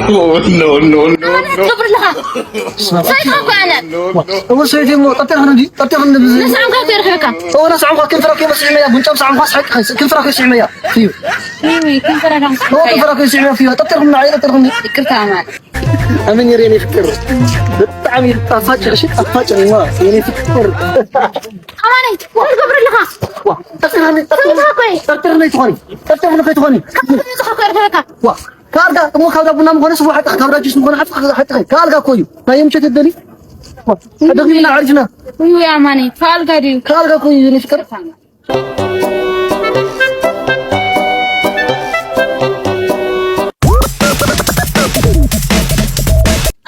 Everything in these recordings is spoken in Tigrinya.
Oh, no, no, no, ኣነ no. ትገብር ኣለኻ። ሰይትካ እኮ ኣነ። እወ ሰይቲ እሞ ጠርጢርክኒ ድዩ? ጠርጢርክኒ ብዚ- ንስዓምካ እኮ ይርሕበካ። እወ ንስዓምካ ክንፍራ ከይመስል እያ። ጉንጫ ብስዓምካ ስሓቅ ክንፍራ ከይስዕመያ። እዩ። እወ ክንፍራ ከይስዕመያ። እዩ። ጠርጢርክኒ ንዓይ ጠርጢርክኒ። ይቅርታ ማለት። ኣመን የሬ የኔ ፍቅር። ብጣዕሚ ጣፋጭ፣ እሺ፣ ጣፋጭ ነው የኔ ፍቅር። ኣማነይ፣ እንታይ ትገብር ኣለኻ? ዋ፣ ጠርጢርክኒ፣ ጠርጢርክኒ። ሰይትካ እኮ እየ። ጠርጢርክኒ ትኾኒ። ጠርጢርክኒ ከይትኾኒ። ካብ ንስኻ እኮ ይርሕበካ። ዋ፣ ካርጋ እሞ ካብ ዳቡና ምኾነ ስዋ ሓቂ ካብ ዳጅስ ምኾነ ሓቂ ሓቂ ካርጋ እኮ እዩ። ናይ ምሸት ደሊ። ደኺምና ዓሪፍና። ውይ ኣማኒ፣ ካልጋ ድዩ? ካልጋ እኮ እዩ፣ እኔ ፍቅር።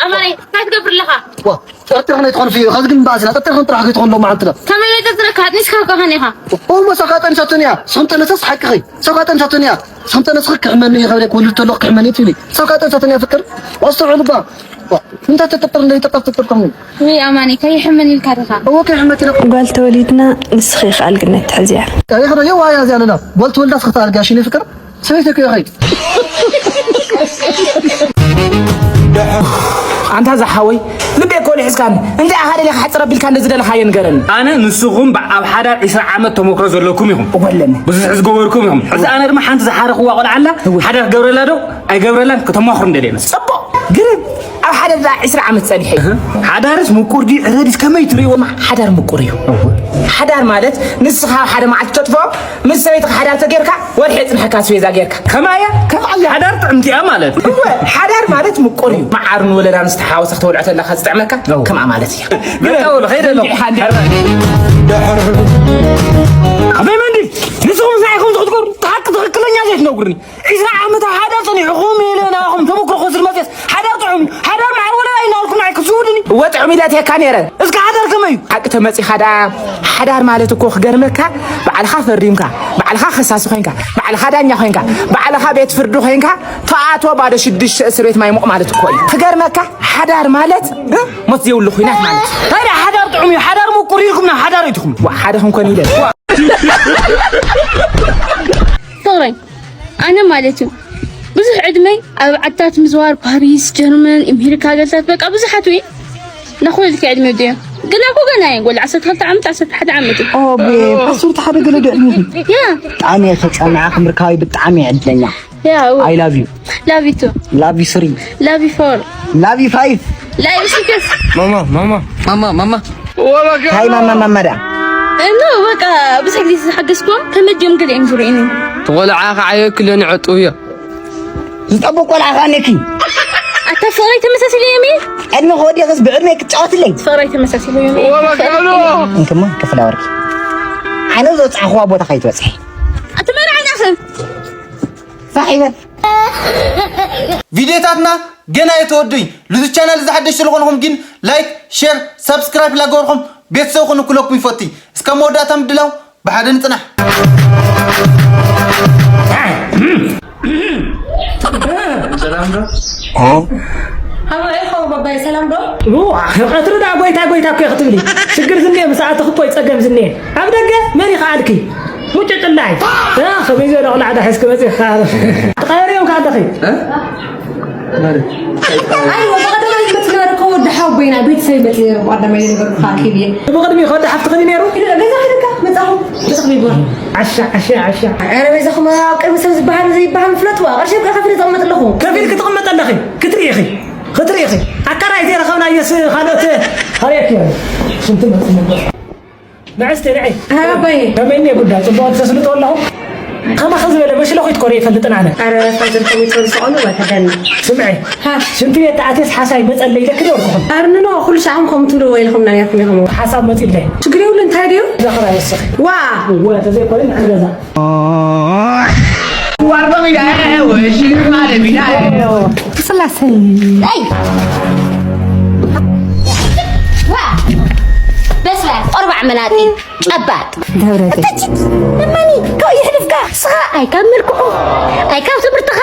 ኣማኒ፣ እንታይ ትገብር ኣለኻ? ዋ፣ ጠርጥር ከመይ ትኾን ፍዮ? ካብዚ ግን ባእስና፣ ጠርጥር ከም ጥራሕ ከይትኾን ሎማዓንቲ ዶ? ከመይ ኢለ ጠርጥረካ? ኣጥኒስካ እኮ ኸኒኻ። ኦ፣ መሳኻ ጠንሳቶን እያ። ስኹም ጠነሰስ ሓቅኸይ። ሰብካ ጠንሳቶን እያ። ስኹም ጠነስኺ ክሕመኒ እየ፣ ከብደ ክውልድ ተለኹ ክሕመኒ እየ ትብሊ። ሰብካ ጠንሳቶን እያ ፍቅር። ኣስተውዕሉ እባ። ዋ፣ እንታይ ተጠርጥር፣ እንታይ ተጠርጥር፣ ተጠርጥር። ውይ ኣማኒ፣ ከይሕመኒ ኢልካ ዲኻ? እወ፣ ከይሕመት ኢለ። ጓል ተወሊድና፣ ንስኺ ከኣል ግን ኣይትሕዝያ። ኣይ፣ ኸዳ የዋ እያ እዚኣ ኣለና። ጓል ተወልዳ እስኺ ተኣልጋሽ፣ እኔ ፍቅር። ሰበይቲ እኮ ኢኺ። ኣንታ ዝሓወይ፣ ልቤ እኮ ልሒስካኒ። እንታይ ኢኻ ደሊኻ ሓጽር ኣቢልካ እንደዝደለኻዮ ንገረኒ። ኣነ ንስኹም ብ-፣ ኣብ ሓዳር ዒስራ ዓመት ተመክሮ ዘለኩም ኢኹም። እወ ኣለኒ። ብዙሕ ዝገበርኩም ኢኹም። ሕዚ ኣነ ድማ ሓንቲ ዝሓረኽዋ ቆልዓ ኣላ። እወ። ሓዳር ክገብረላ ዶ ኣይገብረላን ከተማኽሩ እንደልየና። ጽቡቕ። ግን ኣብ ሓዳር ደኣ ዒስራ ዓመት ጸኒሐ። እህ። ሓዳርስ ምቁር ድዩ ዕረ ድዩስ ከመይ ትርእይዎ? ሓዳር ምቁር እዩ። እወ። ሓዳር ማለት ንስኻ ሓደ መዓልቲ ተጥፍኦ፣ ምስ ሰበይትኻ ሓዳር ተጌርካ፣ ወርሒ የጽንሐካ ኣስቤዛ ጌርካ። ከማያ? ከምኣ እያ። ሓዳር ጥዕምቲ እያ ማለት። እወ፣ ሓዳር ማለት ምቁር እዩ። መዓርን ወለላን ዝተሓወሰ ክትበልዖ ተለኻ ዝጥዕመካ፣ እወ። ከምኣ ማለት እያ። በቃ ወሎ፣ ኸይደ ኣለኹ። ሓዳር። ኣበይ መንዲ? ንስኹም እንታይ ኢኹም ዝኽትኩር? ሓቂ ትኽክለኛ ዘይትነግሩኒ። ዒስራ ዓመት ኣብ ሓዳር ጸኒሕኹም ኢለ ናባኹም ተመክሮ ክወስድ መጽየስ፣ ሓዳር ጥዑም እዩ፣ ሓዳር መዓር ወለላ እዩ እናበልኩም ንዓይ ክትዝውዱኒ? እወ ጥዑም ኢለ ኣትየካ ነይረ። እስከ ሓዳር ከመይ እዩ? ሓቂ ተመጺኻ ደኣ፣ ሓዳር ማለት እኮ ክገርመካ፣ ባዕልኻ ፈሪምካ፣ ባዕልኻ ከሳሲ ኮይንካ፣ ባዕልኻ ዳኛ ኮይንካ፣ ባዕልኻ ቤት ፍርዲ ኮይንካ፣ ትኣትዎ ባዶ ሽዱሽተ እስር ቤት ማይ ሙቕ ማለት እኮ እዩ። ክገርመካ፣ ሓዳር ማለት፣ እ? ሞት ዘይብሉ ኲናት ማለት እዩ። ታዲያ ሓዳር ጥዑም እዩ፣ ሓዳር ምቁር ኢልኩም ናብ ሓዳር ኢትኹም። ዋ፣ ሓደ ክንኮን ኢለ። ፍቕረይ፣ ኣነ ማለት እዩ ብዙሕ ዕድመይ ኣብ ዓድታት ምዝዋር፣ ፓሪስ፣ ጀርመን፣ ኣሜሪካ ሃገርታት፣ በቃ ብዙሓት ውዒ። ናኹልልኪ ዕድመ ወዲኦ። ገና እኮ ገና እየ፣ ወላ ዓሰርተ ክልተ ዓመት፣ ዓሰርተ ሓደ ዓመት እዩ። ኦ፣ ብ-፣ ዓሰርተ ሓደ ገለ ዶ ዕድመ እዩ? ያ። ብጣዕሚ እየ ክጸንዓኺ ምርካበይ ብጣዕሚ እየ ዕድለኛ። ያ፣ ው። I love you። Love you too። Love you three። Love you four። Love you five። Love you six። ማማ፣ ማማ። ማማ፣ ማማ። ሃይ ማማ፣ ማማ ዳ። እ፣ ኖ፣ በቃ ብዙሕ ግዜ ዝሓገዝኩዎም ከመይ ድዮም ገሊኦም ዝርእዩኒ። እቲ ቆልዓ ከዓየ ክለን ዕጡብ እዮ። ዝጠብቕ ቆልዓ ከኣ ነኪ። ኣታ ፍቕረይ ተመሳሲሉ እዮም እየ። ዕድመ ክወዲእኽስ ብዕድመ ክትጫወትለይ። ፍቕረይ ተመሳሲሉ እዮም እየ። እንክማ ክፍላ ወርቂ። ኣነ ዘውጻዕኽዋ ቦታ ከይትበጽሒ። ኣቲ መርዓ ናኸ? ፋሕ ይበል። ቪድዮታትና ገና የተወደዩ። ልዚ ቻናል እዚ ሓደሽ ስለኾንኹም ግን ላይክ፣ ሼር፣ ሳብስክራይብ ላገበርኩም ቤተሰብ ክንኩለኩም ይፈቱ። እስከ መወዳእታ ምድላው ብሓደ ንጽናሕ። ሰላም ዶ? ሃሎ፣ ኤልኮ ባባይ፣ ሰላም ዶ? ዋ፣ ቀትሪ ደኣ ጎይታ ጎይታ እኮ ክትብሊ። ሽግር ዝኔ፣ ምስ ኣተኺ እኮ ይጸገም ዝኔ። ኣብ ደገ መን ይኸኣልኪ? ሙጭጭላይ። እ፣ ከመይ ዝበለ ቆልዓ ዶ ሒዝኪ መጺእኺ? ትቐየርዮም ከኣ ኣለኺ። እ? ኣይ፣ ወደ ቀዳማይ መጽእ ነበረ እኮ ወዲ ሓው በይና ቤተሰብ መጽእ ነበረ፣ ቀዳማይ ነገር ፋኪል እየ። ብቕድሚ ከወዲ ሓፍቲ ኸዲ ነይሩ? ኢሉ ገዛ ሄደካ መጻኹ፣ መጻኹ ይግባ። ዓሻ፣ ዓሻ፣ ዓሻ። ኧረ በይዛኹም ኣብ ቅድሚ ሰብ ዝበሃል ዘይበሃል ፍለጥዋ፣ ቅርሺ ከፊለ ዝቕመጥ ኣለኹ። ከፊልኪ ትቕመጥ ኣለኺ፣ ክትርኢ ኢኺ፣ ክትርኢ ኢኺ። ኣካራይ ዘይረኸብናዮስ ካልኦት፣ ካልኦት እዮም። ሽንቲ መጽእ ነበር። ንዕስቲ ንዒ። ኣባዬ። ከመይ እኒአ ጉዳይ? ጽቡቕ ተስልጦ ኣለኹ። ከማኺ ዝበለ መሽለኹ ይትኮረ ይፈልጥን ኣነ። ኣረ ፋዘር ከመይ ትፈልሶ ቆሎ ወተደኒ። ስምዒ። ሃ። ሽንቲ ቤት ተኣትየስ ሓሳይ መጸለይ ኢለኪ ዶ ወርኩኹም? ኣረ ንኖ፣ ኩሉ ሰዓም ከምኡ ትብሉ ወይ ኢልኩም ና ነርኩም ኢኹም። ሓሳብ መጺለይ። ችግር የብሉ፣ እንታይ ድዩ? እዛ ኸራ ይወስኽ። ዋ። እወ፣ ተዘይኮይኑ ንሕን ገዛ። ስላሰይ። ኣይ! ዋ! በስመ ኣብ፣ ቆርባዕ መናጢ፣ ጨባጥ። ደብረገ። እተችት፣ እመኒ፣ ካብ ይሕልፍካ፣ ስኻ፣ ኣይ ካብ መልክዑ፣ ኣይ ካብ ትምህርትኻ፣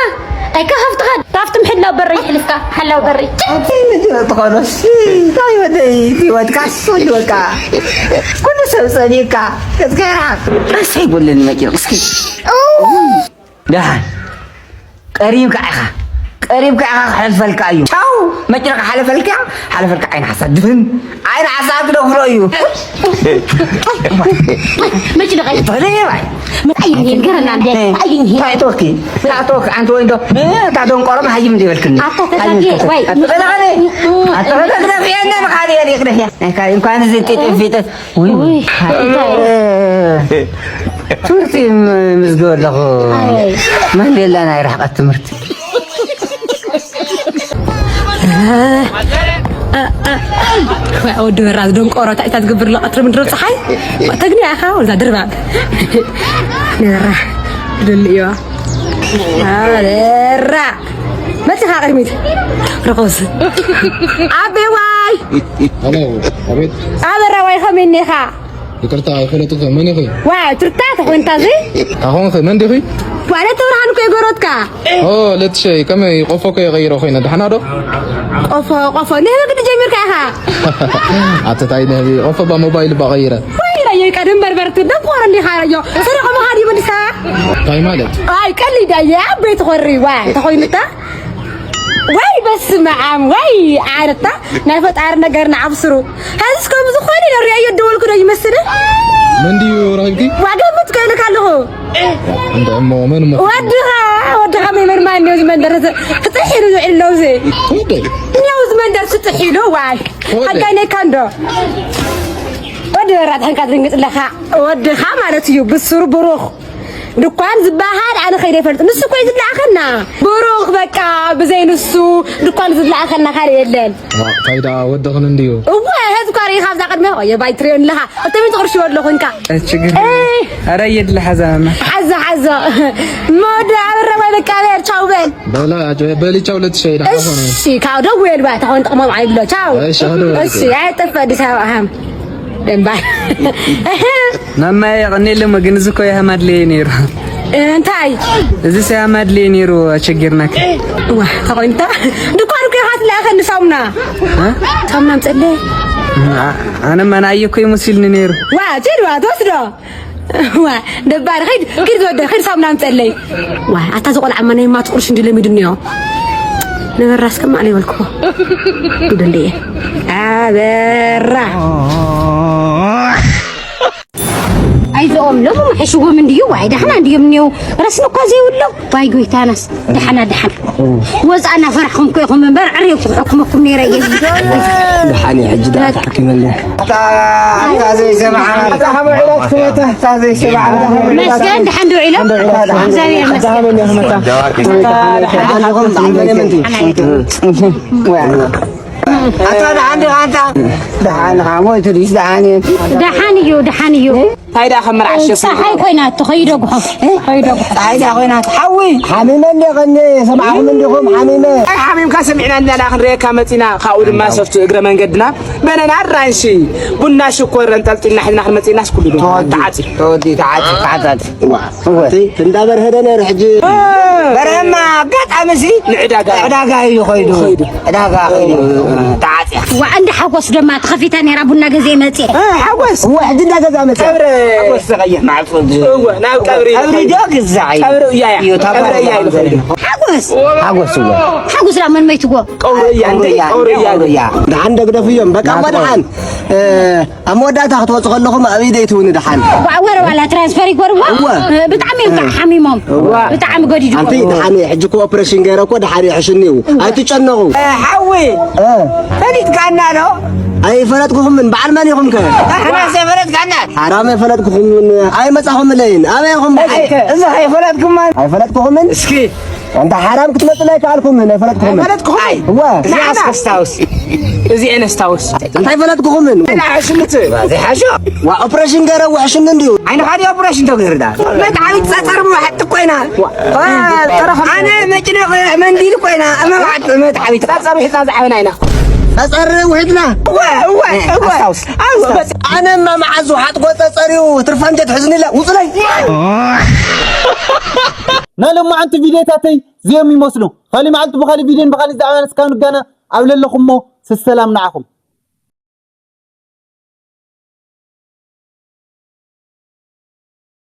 ኣይ ካብ ሃብትኻ፣ ካብቲ ምሕላው በሪ ይሕልፍካ፣ ሓላው በሪ። ኣቲ ንጅረ ተኾኖ፣ ሲ፣ እንታይ ወደይ፣ ህይወትካ፣ ሲ፣ ወዲ በቃ። ኩሉ ሰብ ጸሊእካ፣ ከዝከራ። ርእሰይ ጎለኒ መቂር፣ እስኪ። ደሓን ቀሪብካ ኢኻ። ቀሪብካ ኢኻ ክሓልፈልካ እዩ። ቻው! መጭረቕ ሓለፈልካ፣ ሓለፈልካ ዓይኒ ሓሳድ ድፍን። ዓይኒ ሓሳድ ክደፍሮ እዩ። መጭረቕ እዩ። ተለየ ባይ። እንታይ እዩ ይሄ? ንገረና እንዴ? እንታይ እዩ ይሄ? እንታይ እቶኪ? እንታይ እቶኪ? ኣንቲ ወይ እንዶ? እታ ደንቆሮ መሃይም እንደ ይበልክኒ። ኣታ ተጋጌ፣ ወይ። ኣታ ተጋጌ። ኣታ ተጋጌ። ግደፍየና፣ ንኻዲ የሊ ግደፍያ። ናይ ካዲ እንኳን እዚ ጢጥ ፊጥ። ውይ፣ ውይ። ውይ። እንታይ? ትምህርቲ ም-፣ ምዝግብ ኣለኹ። ኣይ። ማንዴላ ናይ ርሕቀት ትምህርቲ። ወዲ በራድ ደንቆሮ፣ እንታይ እታ ትገብር ኣሎ ቀትሪ ምድሪ ፀሓይ? ተግኒ ኢኻ፣ ወዛ ድርባብ። ነራ፣ ድልዮ። ኣደራ። መፂኻ ቅድሚት። ርኹስ። ኣቤዋይ። ሄሎ፣ ኣቤት። ኣበራዋይ፣ ከመይ እኒኻ? ይቅርታ፣ ኣይፈለጥኩ። መን ኢኺ? ዋ፣ ትርታ ተኾንታ እዚ? ኣኾንኺ፣ መን ዲኺ? ዋ፣ ለተብርሃን እኮ የጎሮትካ። ኦ፣ ለትሸይ፣ ከመይ ቆፎ እኮ የቀይረ ኮይነ፣ ደሕና ዶ? ቆፎ፣ ቆፎ፣ ንህቢ ግዲ ጀሚርካ ኢኻ? ኣተታይ ንህቢ፣ ቆፎ ባ ሞባይል ባ ቀይረ። ወይ፣ ረዮ፣ ቀደም በርበርት፣ ደንቆሮ እንዲኻ፣ ረዮ። ሰረቐ መኻድ ይመልሳ። እንታይ ማለት? ኣይ፣ ቀሊዳ፣ ያ፣ ቤት ኾሪ፣ ዋ፣ ተኾይኑታ? ወይ በስመ ኣብ፣ ወይ ዓረታ፣ ናይ ፈጣሪ ነገር ንዓብስሩ። ሐዚ እስከ ብዝኾነ ኢለ ሪኣዮ ደወልኩ ዶ ይመስል? መን ድዩ ረኺብኪ? ዋጋ ምት ከይልካ ኣለኹ። እንደ እሞ መን እሞ? ወድኻ፣ ወድኻ መን ማን እዩ ዝመንደር ክጥሕ ኢሉ ዝውዕል ኣለዉ እዚ? ወደይ። እኛው ዝመንደር ክጥሕ ኢሉ ዋል። ወደይ። ሓጋይ ነካ እንዶ። ወዲ በራት ሕንካ ትድንግጥ ኣለኻ። ወድኻ ማለት እዩ ብስሩ ብሩኽ። ድኳን ዝበሃል ኣነ ከይደ ይፈልጥ። ንሱ እኮ እዩ ዝለኣኸና። ብሩኽ በቃ ብዘይ ንሱ ድኳን ዝለኣኸና ካልእ የለን። ዋ፣ እንታይ ደኣ ወድኽን እንድዩ? እወ፣ ህዝቢ እኮ ርኢኻ ኣብዛ ቅድሚ፣ ኦየ፣ ባይ ትሪኦ ኣለኻ። እቶም ይትቕርሽዎ ኣለኹ እንካ። እ፣ ችግር የለን። እይ። ኧረ የድሊ ሓዛ መማ። ሓዛ፣ ሓዛ። መወዲ ኣበራ ወይ በቃ በል፣ ቻው በል። በላ፣ በሊ ቻው ለትሸይ፣ ደሓን ኾነ። እሺ፣ ካው ደውል ባ፣ ተኾን ጥቕሞም ኣይብሎ። ቻው። እሺ፣ ኣዶ። እሺ፣ ኣይጠፍእ ኣዲስ ኣበባ ሃም። ደንባር። መማየ የቐኔለሞ፣ ግን እዚ እኮ የሃም ኣድለየ ነይሩ። እንታይ? እዚ ሰያም ኣድለየ ነይሩ፣ ኣቸጊርናክ። ዋ፣ ተኾይንታ? ድኳን እኮ ኢኻ ትለኣኸኒ ሳሙና። እ? ሳሙና ምጸለይ። አ-፣ ኣነማ ንኣየ እኮ ይመስልኒ ነይሩ። ዋ፣ ችድ ዋ፣ ትወስዶ። ዋ፣ ደባሪ፣ ኸይድ፣ ኪድ ዝወደ፣ ኸይድ ሳሙና ምጸለይ። ዋ፣ ኣታ ዝቖልዓ እማ ናይ ማት ቁርሽ እንዲ ለሚዱ እኒኦ። ነበራስ ከማዕ ለይበልክዎ። ጉድ እንድየ። ኣበራ። ኣይዞኦም ሎም ምሕሽዎም እንድዩ። ዋይ፣ ዳሕና እንድዮም እኒኦ። ረስኒ እኳ ዘይብሎም። ዋይ፣ ጎይታናስ። ደሓና፣ ደሓን። ወፃ እናፈራሕኹም እኮ ኢኹም እምበር፣ ዕሬ እኮ ክሕክመኩም ነይረ እየ። ደሓን እየ፣ ሕጂ ደኣ ተሓኪመለይ። ኣታ፣ ኣታ ዘይሰማዕና። ኣታ ከመይ ውዒልኩም? ኣታ ዘይሰማዕና። መስገን፣ ደሓን ዶ ውዒሎም? ደሓን ዶ ውዒልኩም? እግዚኣብሔር ይመስገን። ደሓን ኢኹም? ደሓን ኢኹም? ኣታ ደሓን ዲኻ ኣንታ? ደሓን ኢኻ? ሞይቱ ድዩስ ደሓን እዩ? ደሓን እዩ፣ ደሓን እዩ። እንታይ ደኣ ከም መርዓ ሸፊኑ? ፀሓይ ኮይና እቶ ከይደጉሖ፣ ከይደጉሖ። ፀሓይ ደኣ ኮይና እቶ ሓዊ። ሓሚመ እንደ ቀኒ ሰማዕኹም እንዲኹም ሓሚመ። ኣይ ሓሚምካ ሰሚዕና እንዳ ደኣ ክንርእየካ መፂና። ካብኡ ድማ ሶፍት እግረ መንገድና በነና ኣራንሺ ቡና ሽኮር እንጠልጢልና ሒዝና ክንመፅእ ኢልናስ ኩሉ ድማ ተወዲ፣ ተዓፂ። ተወዲ፣ ተዓፂ፣ ተዓፃፂ። ዋ፣ እወ። እቲ እንዳበርሀደ ነይሩ ሕጂ። በርሀማ ኣጋጣሚ እዚ ንዕዳጋ። ዕዳጋ እዩ ኸይዱ። ኸይዱ። ዕዳጋ ኸይዱ። ተዓፅያ። ዋ፣ እንዳ ሓጎስ ድማ ተኸፊታ ነይራ ቡና ገዜ መፅየ። እ፣ ሓጎስ። እወ፣ ሕጂ እንዳ ገዛ መፅያ። ቀብሪ። ሓጎስ ዝቐይር ማዕፆ ዝ-፣ እወ፣ ናብ ቀብሪ። ቀብሪ ዶ ግዛዕ እዩ? ቀብሪ እያ እያ። እዩ፣ ታባ ቀብሪ እያ እዩ ኸይዱ። ሓጎስ። ሓጎስ እወ። ሓጎስ ዳ መን መይትዎ? ቀብሪ እያ፣ እንደ ቀብሪ እያ፣ ቀብሪ እያ። ቀብሪ እያ። ደሓን ደግደፍ እዮም። በቃ እሞ ደሓን። እ፣ ኣብ መወዳእታ ክትወፁ ከለኹም ኣብ ኢደይ ትውኒ ደሓን። ዋ፣ ወረ ዋላ ትራንስፈር ይጎርዎ? እወ። ብጣዕሚ እዮም ከዓ ሓሚሞም። እወ። ብጣዕሚ ገዲዱ። ኣንቲ ደሓን እየ፣ ሕጂ እኮ ኦፕሬሽን ገይረ እኮ ደሓን ይሕሽኒ እዩ። እወ። ኣይትጨነቑ። እ፣ ሓዊ። እ። ፈሊጥካና ዶ? ኣይፈለጥኩኹምን፣ በዓል መን ኢኹም ከ? ንሕናስ ኣይፈለጥካና። ሓራም ኣይፈለጥኩኹምን፣ ኣይመጻኹምለይን። ኣበይ ኢኹም? እዚ ኣይፈለጥኩማን። ኣይፈለጥኩኹምን? እስኪ ኣንታ ሓራም ክትመፅና ኣይከኣልኩምን፣ ኣይፈለጥኩኹምን። ኣይፈለጥኩኹም? ኣይ። እወ። እዚኣስ ከስታውስ። እዚኤን ኣስታውስ። እንታይ ፈለጥኩኹምን? ኣይሓሽምት። ዘይሓሾ። ዋ፣ ኦፕሬሽን ገይረ ውሕሽኒ እንድዩ። ዓይንኻ ድዩ ኦፕሬሽን ተገይሩ ዳ? መትሓዊት ፀፀር መውሓጥ ኮይና። ዋ፣ ዋ፣ ኣነ መጭነቕ መንዲል ኮይና። መውሓጥ መትሓዊት። ፀፀር ውሒጥና ዝዓበና ኢና። ፀፀር ውሒጥና? እወ፣ እወ፣ እ፣ እወ። ኣስታውስ። ኣወ፣ በስ። ኣነማ መዓዝ ውሓጥኮ ፀፀር እዩ። ትርፋ እንጀት ሕዝኒ ኢለ ውፅለይ። ናይ ሎማዓንቲ ቪድዮታተይ እዚኦም ይመስሉ። ካሊእ መዓልቲ ብኻሊእ ቪድዮን ብኻሊእ ዛዕባን እስካብ ንጋነ ኣብ ለለኹሞ ሰሰላም ንዓኹም።